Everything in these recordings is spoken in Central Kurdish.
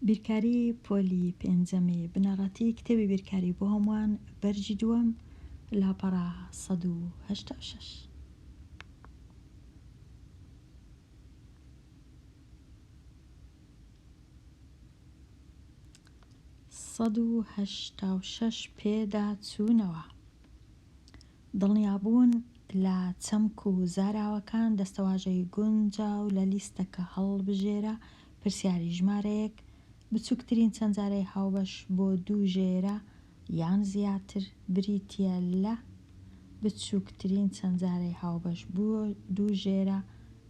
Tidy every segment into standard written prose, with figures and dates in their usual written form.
بیرکاری پۆلی پێنجەمی بنەڕەتی کتێبی بیرکاری بۆ هەمووان بەرگی دووەم لاپەڕە 186. 186 پێداچوونەوە دڵنیابوون لە چەمک و زاراوەکان دەستەواژەی گونجاو لە لیستەکە هەڵبژێرە پرسیاری ژمارە یەک، بچووکترین چەندجارەی هاوبەش بۆ دوو ژێرە یان زیاتر بریتییە لە بچووکترین چەندجارەی هاوبەش بۆ دوو ژێرە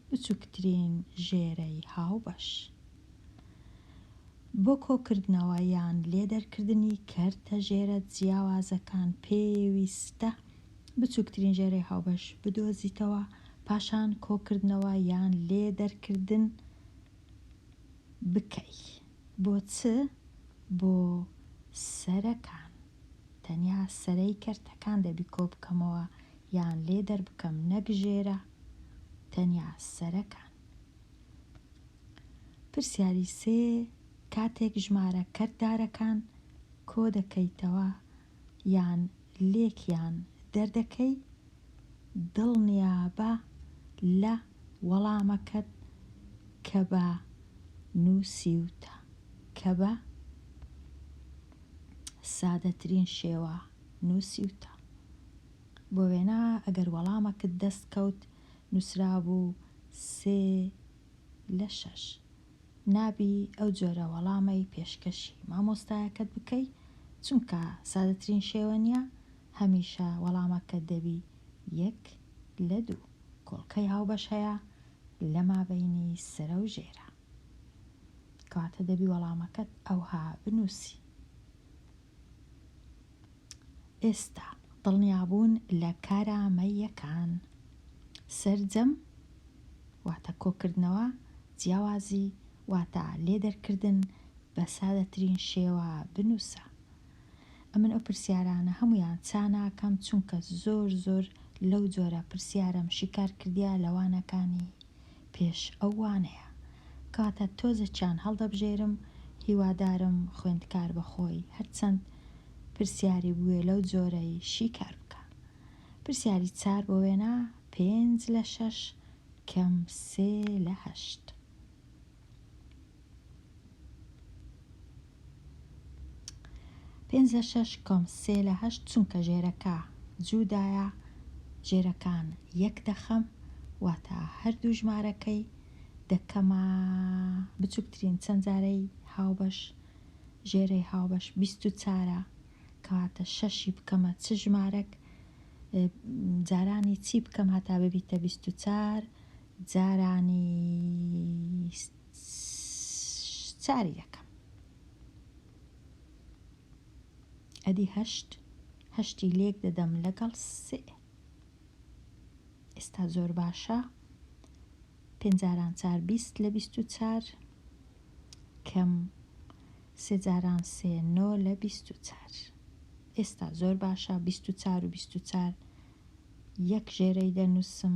بچووکترین ژێرەی هاوبەش. بۆ کۆکردنەوە یان لێدەرکردنی کەرتە ژێرە جیاوازەکان پێویستە بچووکترین ژێرەی هاوبەش بدۆزیتەوە، پاشان کۆکردنەوە یان لێدەرکردن بکەی. بۆ چ؟ بۆ سەرەکان. تەنیا سەرەی کەرتەکان دەبی کۆبکەمەوە یان لێ دەربکەم نەک ژێرە، تەنیا سەرەکان. پرسیاری سێ، کاتێک ژمارە کەرتدارەکان کۆدەکەیتەوە یان لێکیان دەردەکەی، دڵنیابە لە وەڵامەکەت کە بە نووسیوتە کە بە سادەترین شێوە نووسیوتە. بۆ وێنە ئەگەر وەڵامەکت دەست کەوت نووسرابوو سێ لە شەش. نابی ئەو جۆرە وەڵامەی پێشکەشی مامۆستایەکەت بکەی چونکە سادەترین شێوە نیە هەمیشە وەڵامەکەت دەبی یەک لە دوو کۆڵکەی هاوبەش هەیە لە مابەینی سەرە و ژێرە کەواتە دەبی وەڵامەکەت ئەوها بنوسی. ئێستا دڵنیابوون لە کارامەییەکان. سەرجەم واتە کۆکردنەوە، جیاوازی واتە لێدەرکردن بە سادەترین شێوە بنووسە. ئەمن ئەو پرسیارانە هەموویان چا ناکەم چونکە زۆر زۆر لەو جۆرە پرسیارەم شیکار کردیە لە وانەکانی پێش ئەو وانەیە. کەواتە تۆزەکیان هەڵدەبژێرم، هیوادارم خوێندکار بە خۆی هەرچەند پرسیاری بوێ لەو جۆرەی شیکار بکا. پرسیاری چار بۆ وێنە، پێنج لە شەش کەم سێ لە هەشت. پێنج لە شەش کەم سێ لە هەشت چونکە ژێرەکە جوودایە ژێرەکان یەک دەخەم واتە هەردوو ژمارەکەی دەکەمە بچووکترین چەند جارەی هاوبەش ژێرەی هاوبەش 24ە کەواتە شەشی بکەمە چ ژمارەک جارانی چی بکەم هەتا ببیتە 24 جارانی چاری دەکەم ئەدی هەشت هەشتی لێک دەدەم لەگەڵ سێ ئێستا زۆر باشە پێنج جاران چار 20 لە 24 کەم سێ جاران سێ نۆ لە 24 ئێستا زۆر باشە 24 و 24 یەک ژێرەی دەنووسم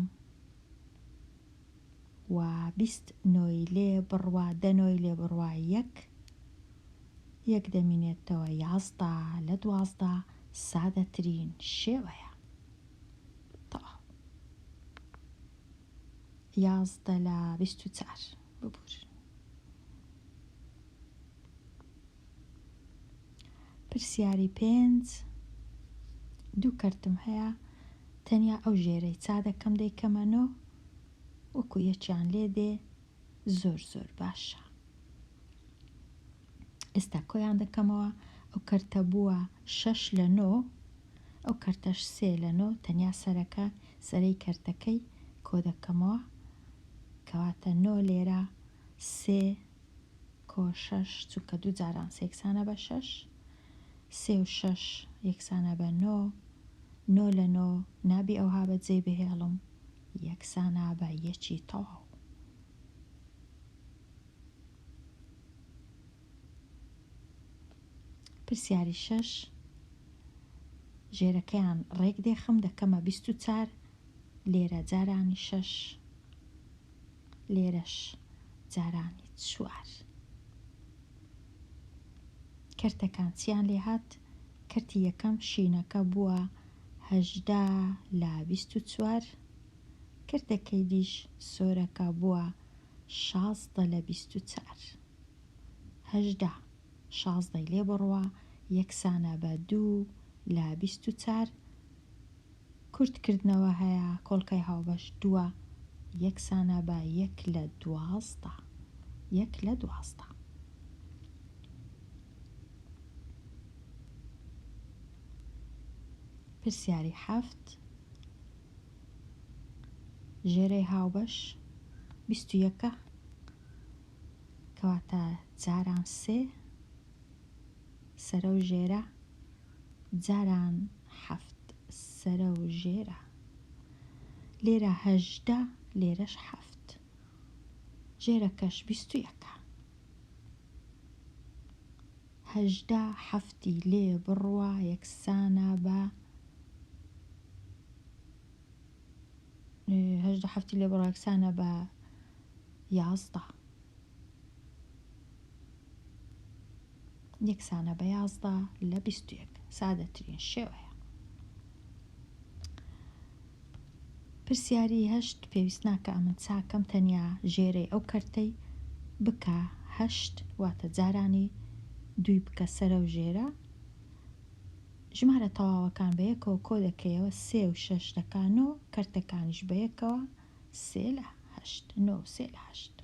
و 20 نۆی لێ بڕوا دە نۆی لێ بڕوا یەک یەک دەمینێتەوە 11 لە 12 سادەترین شێوەیە تەواو 11 لە 24 ببورن. پرسیاری پێنج، دوو کەرتم هەیە تەنیا ئەو ژێرەی چا دەکەم دەیکەمە نۆ وەکو یەکیان لێ دێ زۆر زۆر باشە ئێستا کۆیان دەکەمەوە ئەو کەرتە بووە شەش لە نۆ ئەو کەرتەش سێ لە نۆ تەنیا سەرەکە سەرەی کەرتەکەی کۆ دەکەمەوە کەواتە نۆ لێرە سێ کۆ شەش چونکە دوو جاران سێ یەکسانە بە شەش سێ و شەش یەکسانە بە نۆ نۆ لە نۆ نابی ئەوها بە جێ بهێڵم یەکسانە بە یەکی تەواو. پرسیاری شەش ژێرەکەیان ڕێک دێخم دەکەمە 24 لێرە جارانی شەش لێرەش جارانی چوار. کەرتەکان چیان لێ هات؟ کەرتی یەکەم شینەکە بووە 18 لە 24، کەرتەکەی دیش سۆرەکە بووە 16 لە 24. 18 شازدەی لێ بڕوا یەکسانە بە دوو لە 24. کورت کردنەوە هەیە کۆڵکەی هاوبەش دووە یەکسانە بە یەک لە 12، یەک لە 12. پرسیاری حەفت، ژێرەی هاوبەش 21ە، کەواتە جاران سێ سەرە و ژێرە جاران حەفت سەرە و ژێرە، لێرە 18 لێرەش حەفت، ژێرەکەش 21ە. 18 حەفتی لێ بڕوا یەکسانە بە 18 حەفتی لێ بڕوا یەکسانە بە 11، یەکسانە بە 11 لە 21. سادەترین شێوەیە. پرسیاری هەشت پێویست ناکە ئەمن چاکەم، تەنیا ژێرەی ئەو کەرتەی بکە هەشت، واتە جارانی دووی بکە سەرە و ژێرە. ژمارە تەواوەکان بە یەکەوە کۆ دەکەیەوە، سێ و شەش دەکا نۆ، کەرتەکانیش بە یەکەوە سێ لە هەشت، نۆ و سێ لە هەشت.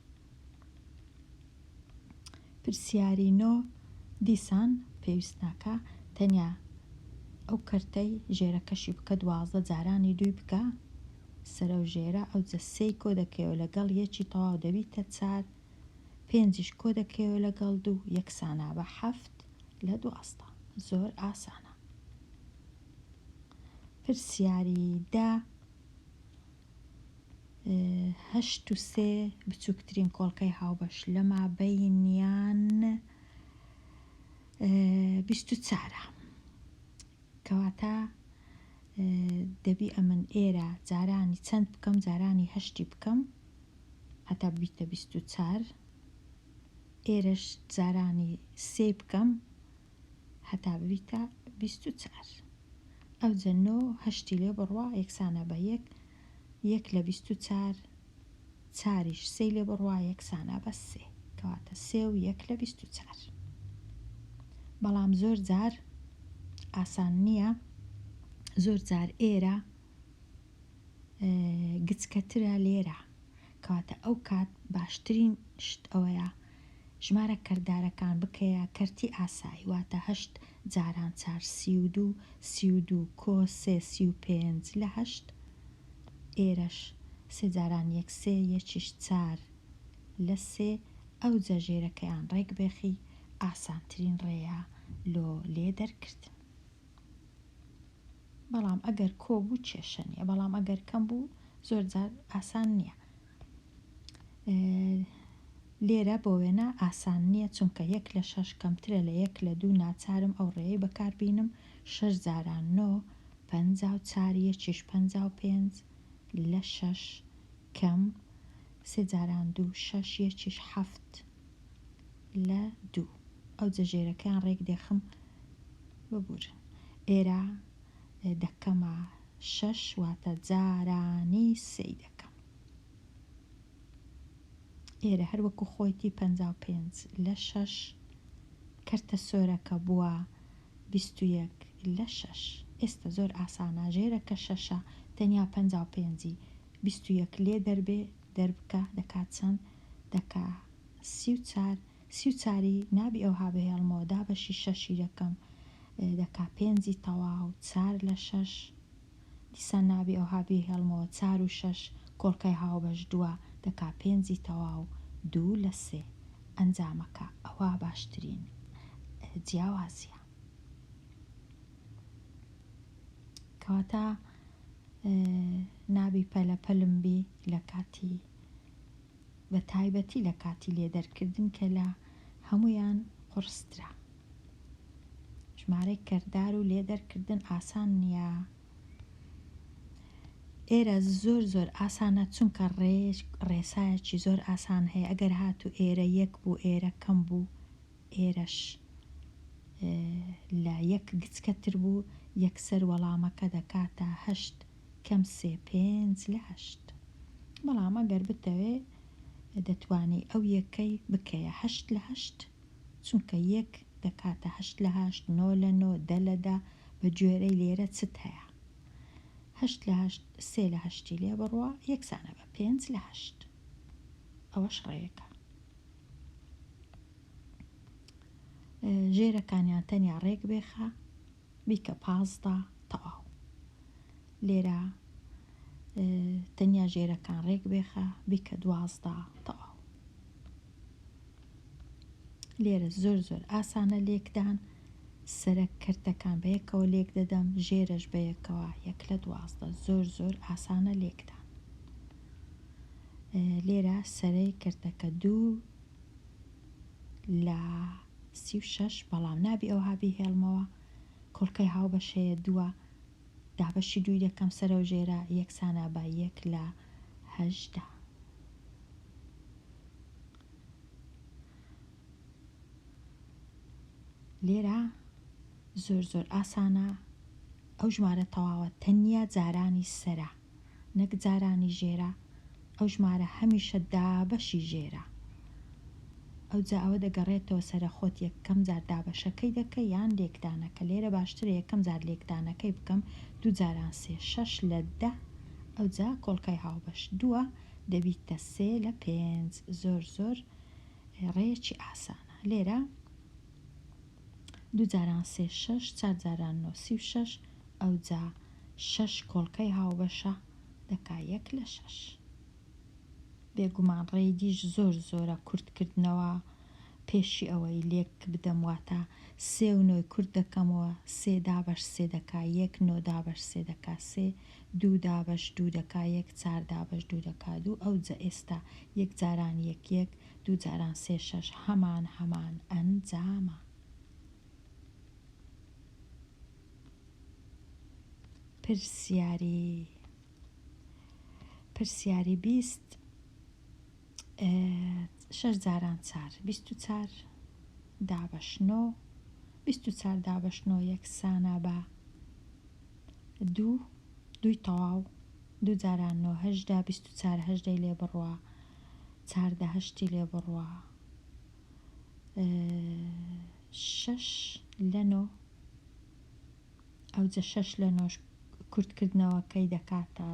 پرسیاری نۆ دیسان پێویست ناکا، تەنیا ئەو کەرتەی ژێرەکەشی بکە 12 جارانی دووی بکە سەرە و ژێرە، ئەوجە سێی کۆ دەکەیەوە لەگەڵ یەکی تەواو دەبیتە چار، پێنجیش کۆ دەکەیەوە لەگەڵ دوو یەکسانە بە حەفت لە 12. زۆر ئاسانە. پرسیاری دە، هەشت و سێ بچووکترین کۆڵکەی هاوبەش لە مابەینیان 24ە، کەواتە دەبی ئەمن ئێرە جارانی چەند بکەم؟ جارانی هەشتی بکەم هەتا ببیتە 24، ئێرەش جارانی سێ بکەم هەتا ببیتە 24. ئەوجە نۆ هەشتی لێ بڕوا یەکسانە بە یەک، یەک لە 24، چاریش سێی لێ بڕوا یەکسانە بە سێ، کەواتە سێ و یەک لە 24. بەڵام زۆر جار ئاسان نییە، زۆر جار ئێرە گچکەترە لێرە، کەواتە ئەو کات باشترین شت ئەوەیە ژمارە کەردارەکان بکەیە کەرتی ئاسایی، واتە هەشت جاران چار 32، 32 کۆ سێ 35 لە هەشت، ئێرەش سێ جاران یەک سێ، یەکیش چار لە سێ، ئەوجە ژێرەکەیان ڕێک بێخی، ئاسانترین ڕێیە لۆ لێ دەرکردن. بەڵام ئەگەر کۆ بوو کێشە نییە، بەڵام ئەگەر کەم بوو زۆر جار ئاسان نییە. لێرە بۆ وێنە ئاسان نییە، چونکە یەک لە شەش کەمترە لە یەک لە دوو، ناچارم ئەو ڕێیەی بەکاربینم. شەش جاران نۆ 54، یەکیش 55 لە شەش کەم سێ جاران دوو شەش، یەکیش حەفت لە دوو. ئەو جەژێرەکەیان ڕێک دێخم، ببورن ئێرە دەکەمە شەش، واتە جارانی سێی دەکەم. ئێرە هەر وەکو خۆیتی 55 لە شەش، کەرتە سۆرەکە بووە 21 لە شەش. ئێستا زۆر ئاسانە، ژێرەکە شەشە، تەنیا 55ی 21 لێ دەربێ دەربکە دەکات چەند؟ دەکا 34. 34ی نابی ئەوها بهێڵمەوە، دابەشی شەشی دەکەم دەکا پێنجی تەواو چار لە شەش. دیسان نابی ئەوها بیهێڵمەوە، چار و شەش کۆڵکەی هاوبەش دووە دەکا پێنجی تەواو دوو لە سێ. ئەنجامەکە ئەوە باشترین جیاوازیە. کەواتە نابی پەلە پەلم بی لە کاتی بە تایبەتی لە کاتی لێدەرکردن کە لە هەمویان قورسترە. ژمارەی کردار و لێدەرکردن ئاسان نییە. ئێرە زۆر زۆر ئاسانە، چونکە ڕێسایەکی زۆر ئاسان هەیە. ئەگەر هاتوو ئێرە یەک بوو، ئێرە کەم بوو، ئێرەش لە یەک گچکەتر بوو یەکسەر وەڵامەکە دەکاتە هەشت کەم سێ پێنج لە هەشت. بەڵام ئەگەر بتەوێ دەتوانی ئەو یەکەی بکەیە هەشت لە هەشت چونکە یەک دەکاتە هەشت لە هەشت، نۆ لە نۆ، دە لە دە بە گوێرەی لێرە چت هەیە. هەشت لە هەشت سێ لە هەشتی لێ بڕوا یەکسانە بە پێنج لە هەشت. ئەوەش ڕێیەکە. ژێرەکانیان تەنیا ڕێک بێخە بیکە 15 تەواو. لێرە تەنیا ژێرەکان ڕێک بێخە بیکە 12 تەواو. لێرە زۆر زۆر ئاسانە لێکدان سەرەک کەرتەکان بەیەکەوە لێک دەدەم ژێرەش بەیەکەوە یەک لە 12 زۆر زۆر ئاسانە لێکدان. لێرە سەرەی کەرتەکە دوو لە 36 بەڵام نابی ئەوها بیهێڵمەوە کۆڵکەی هاوبەش هەیە دووە دابەشی دووی دەکەم سەرەو ژێرە یەکسانە بە یەک لە 18. لێرە زۆر زۆر ئاسانە ئەو ژمارە تەواوە تەنیا جارانی سەرە نەک جارانی ژێرە ئەو ژمارە هەمیشە دابەشی ژێرە ئەوجا ئەوە دەگەڕێتەوە سەرە خۆت یەکەم جار دابەشەکەی دەکەی یان لێکدانەکە لێرە باشترە یەکەم جار لێکدانەکەی بکەم دوو جاران سێ شەش لە دە ئەوجا کۆڵکای هاوبەش دووە دەبیتە سێ لە پێنج زۆر زۆر ڕێیەکی ئاسانە لێرە دوو جاران سێ شەش چار جاران نۆ 36 ئەوجا شەش کۆڵکەی هاوبەشە دەکا یەک لە شەش. بێگومان ڕێی دیش زۆر زۆرە کورتکردنەوە پێشی ئەوەی لێک بدەم واتە سێ و نۆی کورت دەکەمەوە سێ دابەش سێ دەکا یەک نۆ دابەش سێ دەکا سێ دوو دابەش دوو دەکا یەک چار دابەش دوو دەکا دوو ئەوجە ئێستا یەک جاران یەک یەک دوو جاران سێ شەش هەمان هەمان ئەنجامە. پرسیاری پرسیاری 20 شەش جاران چار 24 دابەش نۆ 24 دابەش نۆ یەکسانە بە دوو دووی تەواو دوو جاران نۆ هەژدە 24 هەژدەی لێ بڕوا چاردە هەشتی لێ بڕوا شەش لە نۆ ئەوجە شەش لە نۆش کورتکردنەوەکەی دەکاتە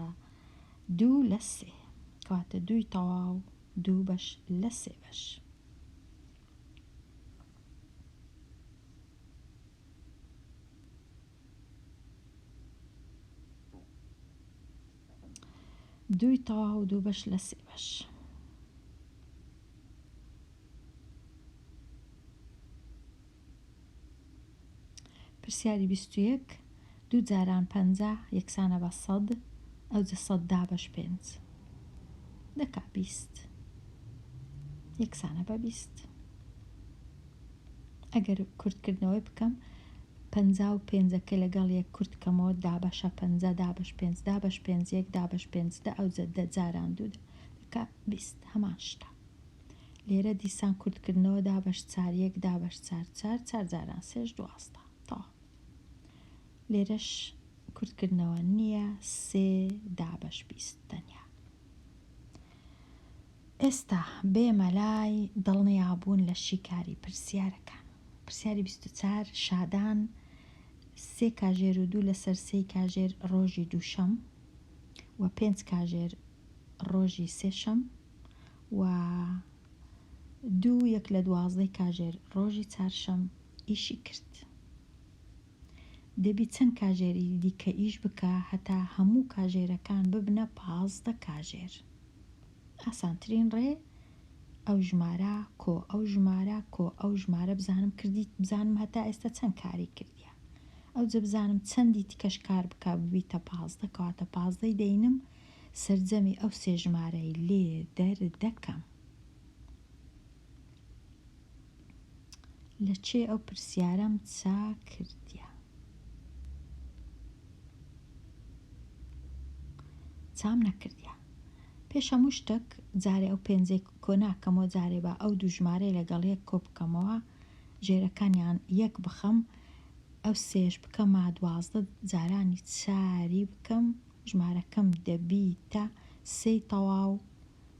دوو لە سێ کەواتە دووی تەواو دوو بەش لە سێ بەش. دووی تەواو دوو بەش لە سێ بەش. پرسیاری 21 دوو جاران پەنجا یەکسانە بە سەد ئەوجە سەد دابەش پێنج دەکا بیست یەکسانە بە بیست. ئەگەر کورتکردنەوەی بکەم پەنجا و پێنجەکە لەگەڵ یەک کورت کەمەوە دابەشە پەنجا دابەش پێنج دابەش پێنج یەک دابەش پێنج دە ئەوجە دە جاران دوو دەکا بیست هەمان شتە. لێرە دیسان کورتکردنەوە دابەش چار یەک دابەش چار چار چار جاران سێش دوازدە تەواو. لێرەش کورتکردنەوە نییە سێ دابەش بیست تەنیا. ئێستا بێمە لای دڵنیابوون لە شیکاری پرسیارەکان. پرسیاری 24 شادان سێ کاژێر و دوو لەسەر سێی کاژێر ڕۆژی دووشەم و پێنج کاژێر ڕۆژی سێشەم و دوو یەک لە دوازدەی کاژێر ڕۆژی چارشەم ئیشی کرد. دەبی چەند کاژێری دیکە ئیش بکا هەتا هەموو کاژێرەکان ببنە 15 کاژێر؟ ئاسانترین ڕێ ئەو ژمارە کۆ ئەو ژمارە کۆ ئەو ژمارە بزانم کردی بزانم هەتا ئێستا چەند کاری کردیە ئەوجە بزانم چەندی تکەش کار بکا ببیتە پازدە کەواتە پازدەی دەینم سەرجەمی ئەو سێ ژمارەی لێ دەردەکەم. لە چێ ئەو پرسیارەم چا کردیە؟ چام نەکردیە. پێش هەموو شتەک جارێ ئەو پێنجەی کۆ ناکەمەوە جارێ با ئەو دوو ژمارەی لەگەڵ یەک کۆ بکەمەوە. ژێرەکانیان یەک بخەم ئەو سێش بکەمە 12 جارانی چاری بکەم ژمارەکەم دەبیتە سێی تەواو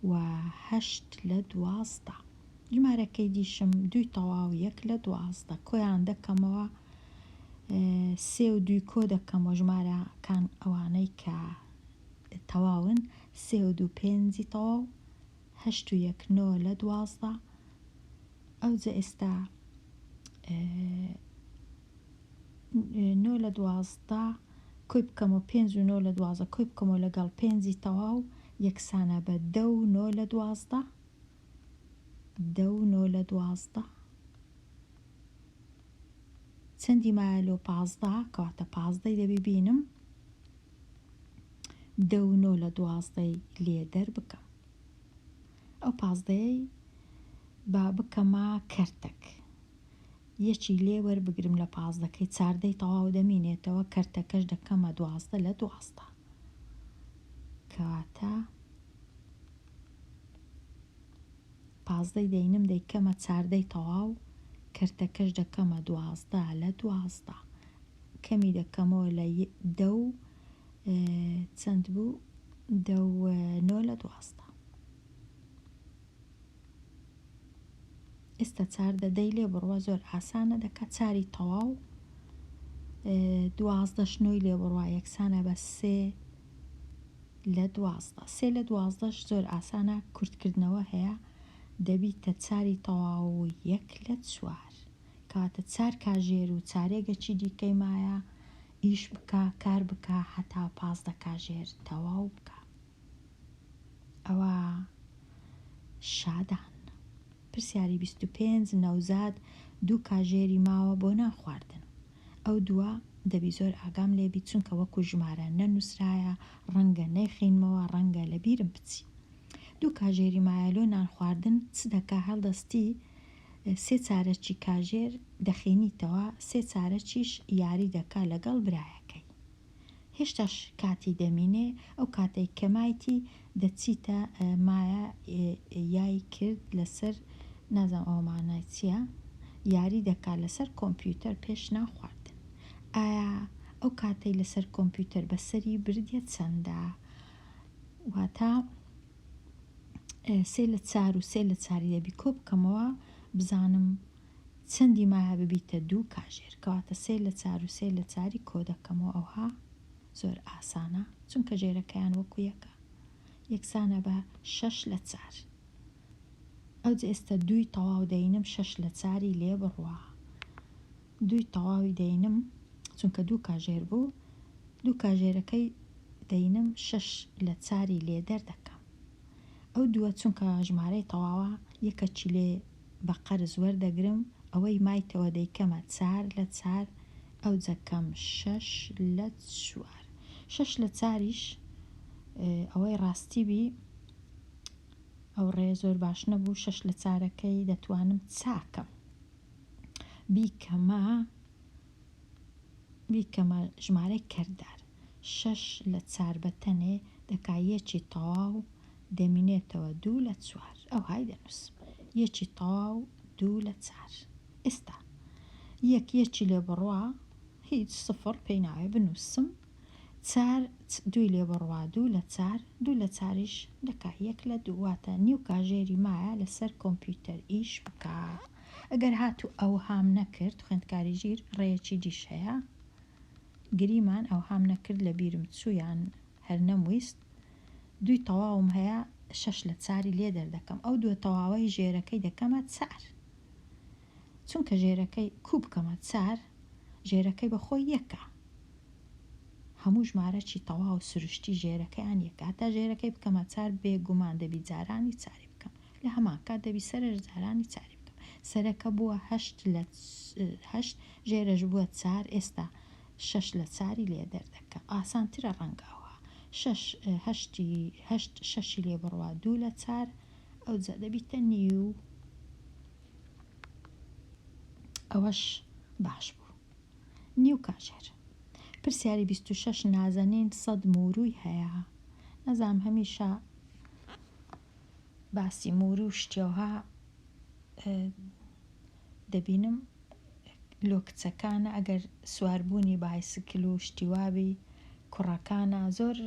و هەشت لە 12. ژمارەکەی دیشم دووی تەواو یەک لە 12 کۆیان دەکەمەوە سێ و دووی کۆ دەکەمەوە ژمارەکان ئەوانەی کە تەواون سێ و دوو پێنجی تەواو هەشت و یەک نۆ لە 12 ئەوجە ئێستا نۆ لە 12 کۆی بکەمەوە پێنج و نۆ لە 12 کۆی بکەمەوە لەگەڵ پێنجی تەواو یەکسانە بە دە و نۆ لە 12 دە و نۆ لە 12 چەندی مایە لۆ 15 کەواتە پازدەی دەبی بینم دە و نۆ لە دوازدەی لێ دەربکەم. ئەو پازدەیەی با بکەمە کەرتەک. یەکی لێ وەربگرم لە پازدەکەی چاردەی تەواو دەمینێتەوە کەرتەکەش دەکەمە 12 لە 12. کەواتە پازدەی دەینم دەیکەمە چاردەی تەواو کەرتەکەش دەکەمە 12 لە 12. کەمی دەکەمەوە لە دە و چەند بوو دە و نۆ لە 12. ئێستا چاردە دەی لێ بڕوە زۆر ئاسانە دەکات چاری تەواو دوازدەش نۆی لێ بڕوا یەکسانە بە سێ لە 12. سێ لە دوازدەش زۆر ئاسانە کورتکردنەوە هەیە دەبیتە چاری تەواو و یەک لە چوار. کەواتە چار کاژێر و چارێگەکی دیکەی مایە ئیش بکا کار بکا هەتا 15 کاژێر تەواو بکا. ئەوە شادان. پرسیاری 25 نەوزاد دوو کاژێری ماوە بۆ نان خواردن. ئەو دووە دەبی زۆر ئاگام لێبی چونکە وەکو ژمارە نەنووسرایە ڕەنگە نەیخینمەوە ڕەنگە لەبیرم بچی. دوو کاژێری مایە لۆ نان خواردن چ دەکا هەڵدەستی سێ چارەکی کاژێر دەخینیتەوە سێ چارەکیش یاری دەکا لەگەڵ برایەکەی. هێشتاش کاتی دەمینێ ئەو کاتەی کە مایتی دەچیتە مایە یای کرد لەسەر نازانم ئەوە مانای چییە یاری دەکات لەسەر کۆمپیوتەر پێش نان خواردن. ئایا ئەو کاتەی لەسەر کۆمپیوتەر بەسەری بردیە چەندە؟ واتە سێ لە چار و سێ لە چاری دەبی کۆ بکەمەوە بزانم چەندی مایە ببیتە دوو کاژێر. کەواتە سێ لە چار و سێ لە چاری کۆ دەکەمەوە ئەوها زۆر ئاسانە چونکە ژێرەکەیان وەکو یەکە یەکسانە بە شەش لە چار. ئەوجە ئێستا دووی تەواو دەینم شەش لە چاری لێ بڕوا. دووی تەواوی دەینم چونکە دوو کاژێر بوو دوو کاژێرەکەی دەینم شەش لە چاری لێ دەردەکەم. ئەو دووە چونکە ژمارەی تەواوە یەکەکی لێ بە قەرز وەردەگرم ئەوەی مایتەوە دەیکەمە چار لە چار ئەوجە کەم شەش لە چوار. شەش لە چاریش ئەوەی ڕاستی بی ئەو ڕێ زۆر باش نەبوو شەش لە چارەکەی دەتوانم چاکەم بیکەمە بیکەمە ژمارەی کردار. شەش لە چار بە تەنێ دەکا یەکی تەواو دەمینێتەوە دوو لە چوار. ئەوهای دەنووسم یەکی تەواو دوو لە چار. ئێستا یەک یەکی لێ بڕوا هیچ سفر پێی ناوێ بنووسم. چار دووی لێ بڕوا دوو لە چار دوو لە چاریش دەکا یەک لە دوو واتە نیو کاژێری مایە لەسەر کۆمپیوتەر ئیش بکا. ئەگەر هاتوو ئەوهام نەکرد خوێندکاری ژیر ڕێیەکی دیش هەیە. گریمان ئەوهام نەکرد لە بیرم چوو یان هەر نەمویست دووی تەواوم هەیە شەش لە چاری لێ دەردەکەم ئەو دووە تەواوەی ژێرەکەی دەکەمە چار چونکە ژێرەکەی کوو بکەمە چار ژێرەکەی بە خۆی یەکە هەموو ژمارەکی تەواو سروشتی ژێرەکەیان یەکە هەتا ژێرەکەی بکەمە چار بێگومان دەبی جارانی چاری بکەم لە هەمان کات دەبی سەرەش جارانی چاری بکەم سەرەکە بووە هەشت لە هەشت ژێرەش بووە چار ئێستا شەش لە چاری لێ دەردەکەم ئاسانترە ڕەنگە ئەوها شەش هەشتی هەشت شەشی لێ بڕوا دوو لە چار ئەوجا دەبیتە نیو ئەوەش باش بوو نیو کاژێر. پرسیاری 26 نازەنین سەد موروی هەیە نازانم هەمیشە باسی موورو شتیەوها. دەبینم لۆ کچەکانە ئەگەر سواربوونی بایسکل و شتی وابی کوڕەکانە زۆر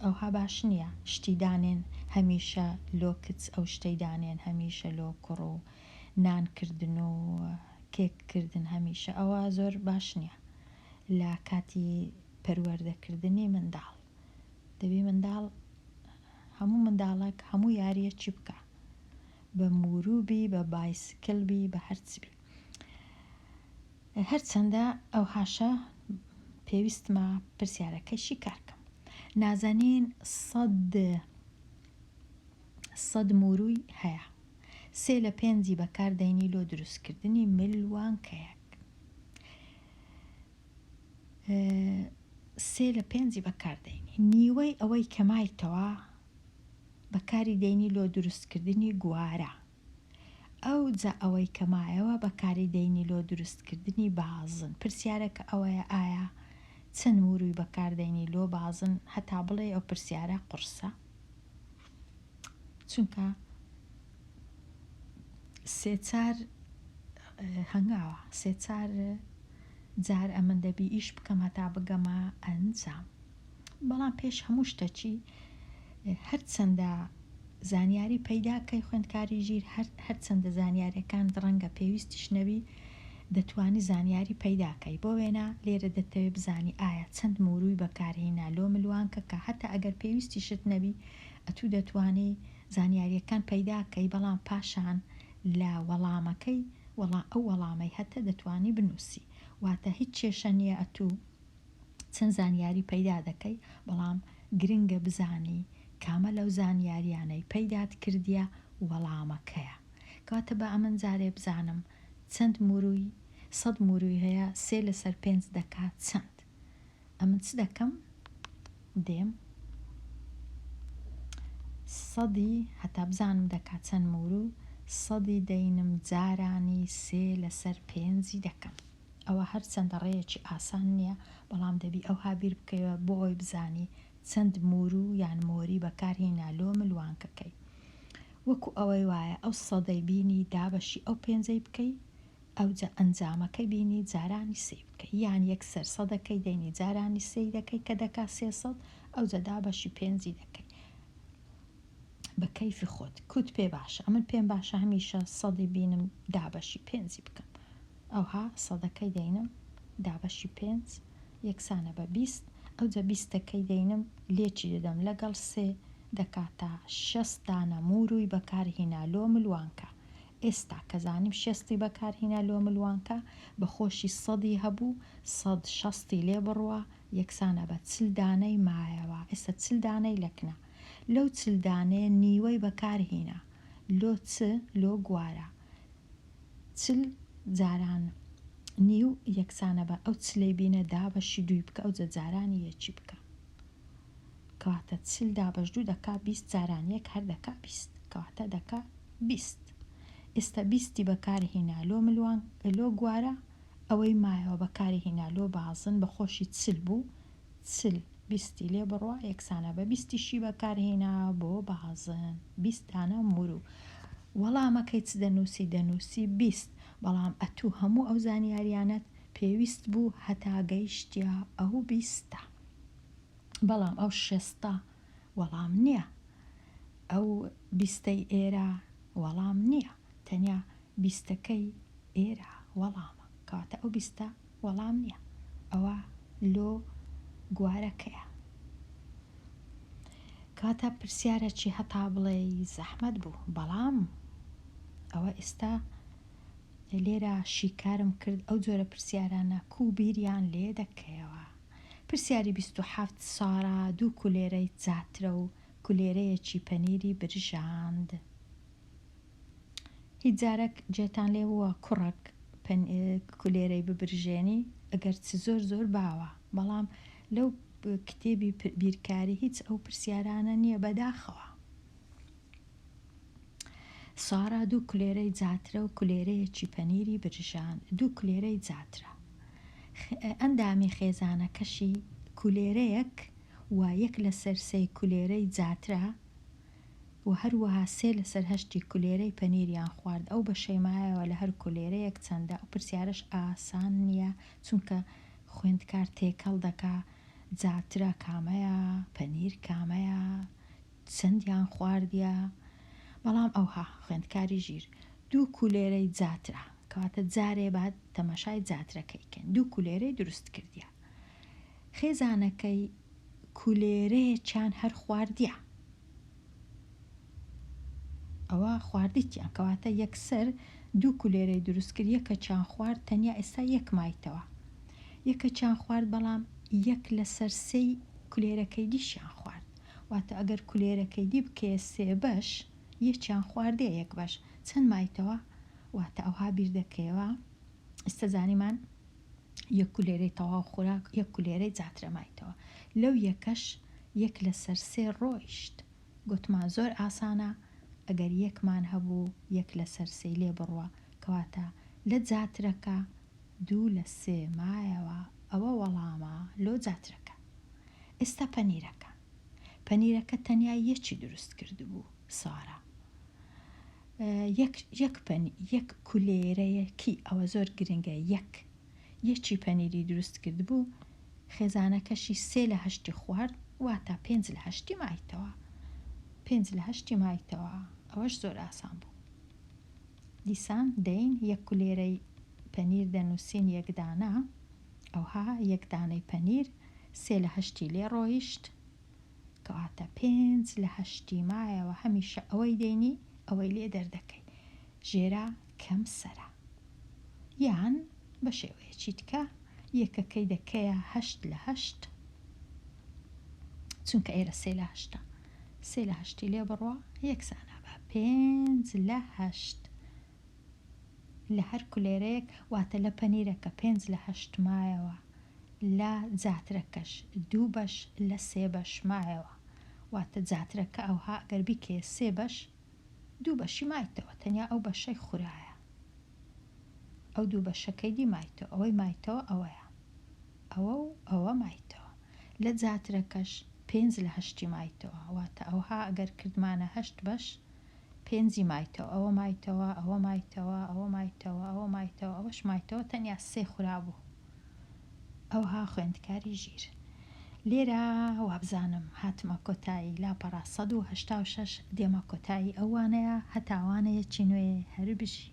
ئەوها باش نییە شتی دانێن هەمیشە لۆ کچ ئەو شتەی دانێن هەمیشە لۆ کوڕ و نان کردن و کێک کردن هەمیشە ئەوە زۆر باش نییە لە کاتی پەروەردەکردنی منداڵ دەبی منداڵ هەموو منداڵەک هەموو یاریەکی بکا بە موروو بی بە بایسکل بی بە هەرچ بی هەرچەندە ئەوهاشە پێویستمە پرسیارەکەی شیکار کەم نازەنین سەد سەد مورووی هەیە سێ لە پێنجی بەکار دەینی لۆ دروستکردنی ملوانکەیەک سێ لە پێنجی بەکار دەینی نیوەی ئەوەی کە مایتەوە بەکاری دەینی لۆ دروستکردنی گوارە ئەوجا ئەوەی کە مایەوە بەکاری دەینی لۆ دروستکردنی بازن پرسیارەکە ئەوەیە ئایا چەند موروی بەکار دەینی لۆ بازن هەتا بڵێی ئەو پرسیارە قورسە چونکە سێ چار هەنگاوە سێ چار جار ئەمن دەبی ئیش بکەم هەتا بگەمە ئەنجام بەڵام پێش هەموو شتەکی هەرچەندە زانیاری پەیدا کەی خوێندکاری ژیر هەرچەندە زانیاریەکانت ڕەنگە پێویستیش نەبی دەتوانی زانیاری پەیدا کەی بۆ وێنە لێرە دەتەوێ بزانی ئایا چەند موروی بەکارهینا لۆ ملوانکەکە هەتا ئەگەر پێویستیشت نەبی ئەتوو دەتوانی زانیاریەکان پەیدا کەی بەڵام پاشان لە وەڵامەکەی وەڵا ئەو وەڵامەی هەتە دەتوانی بنوسی واتە هیچ کێشە نیە ئەتوو چەند زانیاری پەیدا دەکەی بەڵام گرنگە بزانی کامە لەو زانیاریانەی پەیدات کردیە وەڵامەکەیە کەواتە با ئەمن جارێ بزانم چەند موروی سەد موروی هەیە سێ لەسەر پێنج دەکا چەند ئەمن چ دەکەم دێم سەدی هەتا بزانم دەکا چەند مورو سەدی دەینم جارانی سێ لەسەر پێنجی دەکەم ئەوە هەرچەندە ڕێیەکی ئاسان نییە بەڵام دەبی ئەوها بیر بکەیەوە بۆ ئەوەی بزانی چەند مورو یان مۆری بەکار هینا لۆ ملوانکەکەی وەکو ئەوەی وایە ئەو سەدەی بینی دابەشی ئەو پێنجەی بکەی ئەوجا ئەنجامەکەی بینی جارانی سێی بکەی یان یەکسەر سەدەکەی دەینی جارانی سێی دەکەی کە دەکا 300 ئەوجا دابەشی پێنجی دەکەی بە کەیفی خۆت کوت پێ باشە ئەمن پێم باشە هەمیشە سەدی بینم دابەشی پێنجی بکەم ئەوها سەدەکەی دەینم دابەشی پێنج یەکسانە بە 20 ئەوجا بیستەکەی دەینم لێکی دەدەم لەگەڵ سێ دەکاتە شەست دانە موروی بەکار هینا لۆ ملوانکە ئێستا کە زانیم شێستی بەکار هینا لۆ ملوانکە بە خۆشی سەدی هەبوو سەد شەستی لێ بڕوا یەکسانە بە چل دانەی مایەوە ئێستا چل دانەی لەکنە لەو چل دانەیە نیوەی بەکار هینا لۆ چ لۆ گوارە چل جاران نیو یەکسانە بە ئەو چلەی بینە دابەشی دووی بکە ئەوجە جارانی یەکی بکە کەواتە چل دابەش دوو دەکا 20 جاران یەک هەر دەکا 20 کەواتە دەکا 20 ئێستا بیستی بەکار هینا لۆ ملوان لۆ گوارە ئەوەی مایەوە بەکاری هینا لۆ بازن بە خۆشی چل بوو چل بیستی لێ بڕوا یەکسانە بە بیستیشی بەکار هینا بۆ بازن 20 دانە مورو وەڵامەکەی چ دەنووسی دەنووسی 20 بەڵام ئەتوو هەموو ئەو زانیاریانەت پێویست بوو هەتا گەیشتیە ئەو بیستە بەڵام ئەو شێستە وەڵام نییە ئەو بیستەی ئێرە وەڵام نییە تەنیا بیستەکەی ئێرە وەڵامە کەواتە ئەو بیستە وەڵام نییە ئەوە لۆ گوارەکەیە کەواتە پرسیارەکی هەتا بڵێی زەحمەت بوو بەڵام ئەوە ئێستا لێرە شیکارم کرد ئەو جۆرە پرسیارانە کوو بیریان لێ دەکەیەوە پرسیاری 27 سارا دوو کولێرەی زاترە و کولێرەیەکی پەنیری برژاند هیچ جارەک جێتان لێ بووە کوڕەک کولێرەی ببرژێنی؟ ئەگەر چ زۆر زۆر باوە بەڵام لەو کتێبی بیرکاری هیچ ئەو پرسیارانە نییە بەداخەوە. سارا دوو کولێرەی زاترە و کولێرەیەکی پەنیری برژاند دوو کولێرەی زاترە ئەندامی خێزانەکەشی کولێرەیەک و یەک لەسەر سێی کولێرەی زاترە. و هەروەها سێ لەسەر هەشتی کولێرەی پەنیریان خوارد ئەو بەشەی مایەوە لە هەر کولێرەیەک چەندە ئەو پرسیارەش ئاسان نییە چونکە خوێندکار تێکەڵ دەکا جاترە کامەیە پەنیر کامەیە چەندیان خواردیە بەڵام ئەوها خوێندکاری ژیر دوو کولێرەی جاترە کەواتە جارێ با تەماشای جاترەکەی کەین دوو کولێرەی دروست کردیە خێزانەکەی کولێرەیەکیان هەر خواردیە ئەوە خواردیتیان کەواتە یەکسەر دوو کولێرەی دروست کرد یەکەکیان خوارد تەنیا ئێستا یەک مایتەوە یەکەکیان خوارد بەڵام یەک لەسەر سێی کولێرەکەی دیشیان خوارد واتە ئەگەر کولێرەکەی دی بکەیە سێ بەش یەکیان خواردیە یەک بەش چەند مایتەوە واتە ئەوها بیر دەکەیەوە ئیستا زانیمان یەک کولێرەی تەواو خوراک یەک کولێرەی جاترە مایتەوە لەو یەکەش یەک لەسەر سێ ڕۆیشت گۆتمان زۆر ئاسانە ئەگەر یەکمان هەبوو یەک لەسەر سێی لێ بڕوا کەواتە لە جاترەکە دوو لە سێ مایەوە ئەوە وەڵامە لۆ جاترەکە ئێستا پەنیرەکە پەنیرەکە تەنیا یەکی دروست کردبوو سارا یەک یەک پەنی یەک کولێرەیەکی ئەوە زۆر گرنگە یەک یەکی پەنیری دروست کردبوو خێزانەکەشی سێ لە هەشتی خوارد واتا پێنج لە هەشتی مایتەوە پێنج لە هەشتی مایتەوە ئەوەش زۆر ئاسان بوو دیسان دەین یەک کولێرەی پەنیر دەنووسین یەک دانە ئەوها یەک دانەی پەنیر سێ لە هەشتی لێ ڕۆیشت کەواتە پێنج لە هەشتی مایەوە هەمیشە ئەوەی دەینی ئەوەی لێ دەردەکەی ژێرە کەم سەرە یان بە شێوەیەکی تکە یەکەکەی دەکەیە هەشت لە هەشت چونکە ئێرە سێ لە هەشتە سێ لە هەشتی لێ بڕوا یەکسانە بە پێنج لە هەشت لە هەر کولێرەیەک واتە لە پەنیرەکە پێنج لە هەشت مایەوە لە جاترەکەش دوو بەش لە سێ بەش مایەوە واتە جاترەکە ئەوها ئەگەر بیکەیە سێ بەش دوو بەشی مایتەوە تەنیا ئەو بەشەی خورایە ئەو دوو بەشەکەی دی مایتەوە ئەوەی مایتەوە ئەوەیە ئەوە و ئەوە مایتەوە لە جاترەکەش پێنج لە هەشتی مایتەوە واتە ئەوها ئەگەر کردمانە هەشت بەش پێنجی مایتەوە ئەوە مایتەوە ئەوە مایتەوە ئەوە مایتەوە ئەوە مایتەوە ئەوەش مایتەوە تەنیا سێ خورابوو ئەوها خوێندکاری ژیر. لێرە وابزانم هاتمە کۆتایی لاپەڕە 186 دێمە کۆتایی ئەو وانەیە هەتا وانەیەکی نوێ هەر بژی.